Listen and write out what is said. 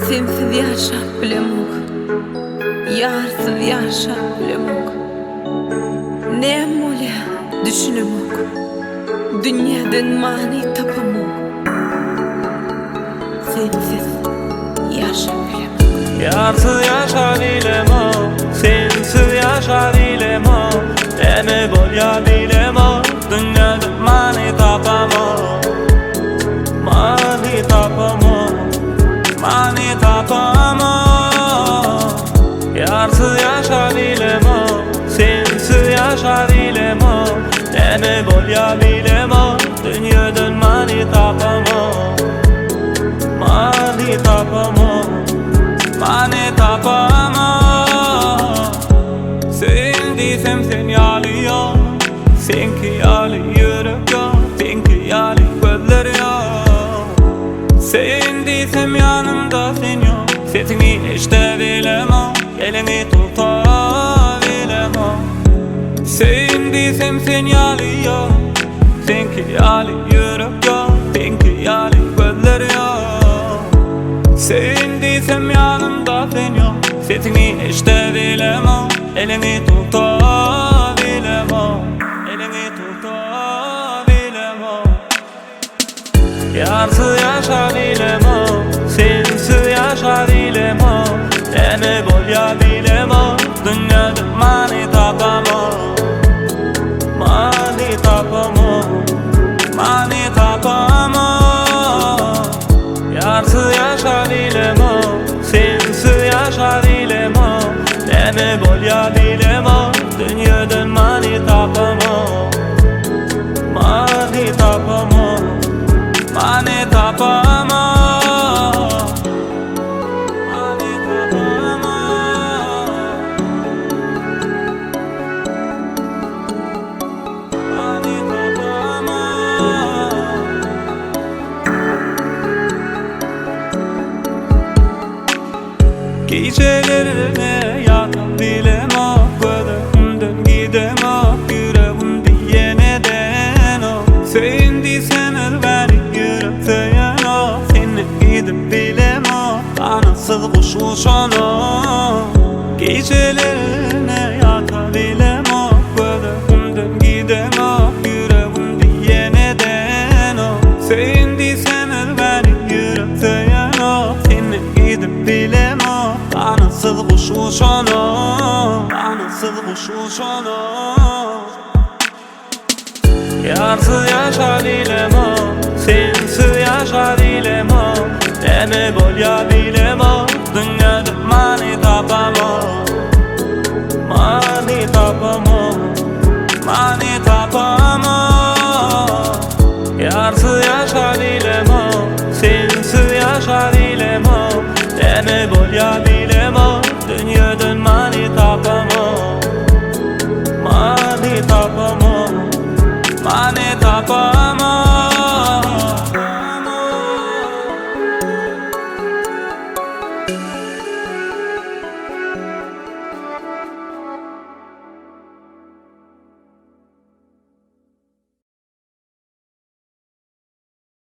Sensiz ýaşap bilemok, Ýarsyz ýaşap bilemok. Näme bolýa düşünemok, Dünýäden many tapamok. Sensiz ýaşap bilemok. Ýarsyz ýaşa bilemok, Sensiz ýaşa bilemok. Näme bolýa bilemok, Dünýäde many tapamok. Many tapamok, Many tapamok. Ýarsyz ýaşa bilemok, Sensiz ýaşa bilemok. Näme bolýa bilemok, Dünýeden many tapamok. Many tapamok, Many tapamok. Söýün diýsem sen ýaly ýok, Seňki ýaly ýürek ýok, Seňki ýaly gözler ýok. Söýün diýsem ýanymda sen ýok, Sesiňi eşdebilemok, Eliňi tutabilemok. Söýün diýsem sen ýaly ýok, Seňki ýaly ýürek ýok, Seňki ýaly gözler ýok. Söýün diýsem ýanymda sen ýok, Sesiňi eşdebilemok, Eliňi tutabilemok, Eliňi tutabilemok. Ýarsyz ýaşa bilemok, Sensiz ýaşa bilemok. Näme bolýa bilemok, Dünýede many tapamok. Many tapamok, Many tapamok. Ýarsyz ýaşa bilemok, Sensiz ýaşa bilemok. Näme bolýa bilemok, Dünýeden many tapamok. Many tapamok, Many tapamok. Many tapamok. Many tapamok. Gijelerine ýatyp bilemok, Gözümden gidemok, ýüregim diýen edenok. Söýün diýsem özgäni ýürek söýenok, Senden gidip bilemok, ganatsyz guş uçanok. Gijelerine ýata bilemok, Gözümden gidemok, ýüregim diýen edenok. Söýün diýsem özgäni ýürek söýenok, Senden gidip bilemok, ganatsyz guş uçanok. Ganatsyz guş uçanok. Ýarsyz ýaşa bilemok, Sensiz ýaşa bilemok. Näme bolýa bilemok, Dünýede many tapamok. Many tapamok, Many tapamok. Ýarsyz ýaşa bilemok, Sensiz ýaşa bilemok. Näme bolýa bilemok, Dünýeden many tapamok. Many tapamok, Many tapamok.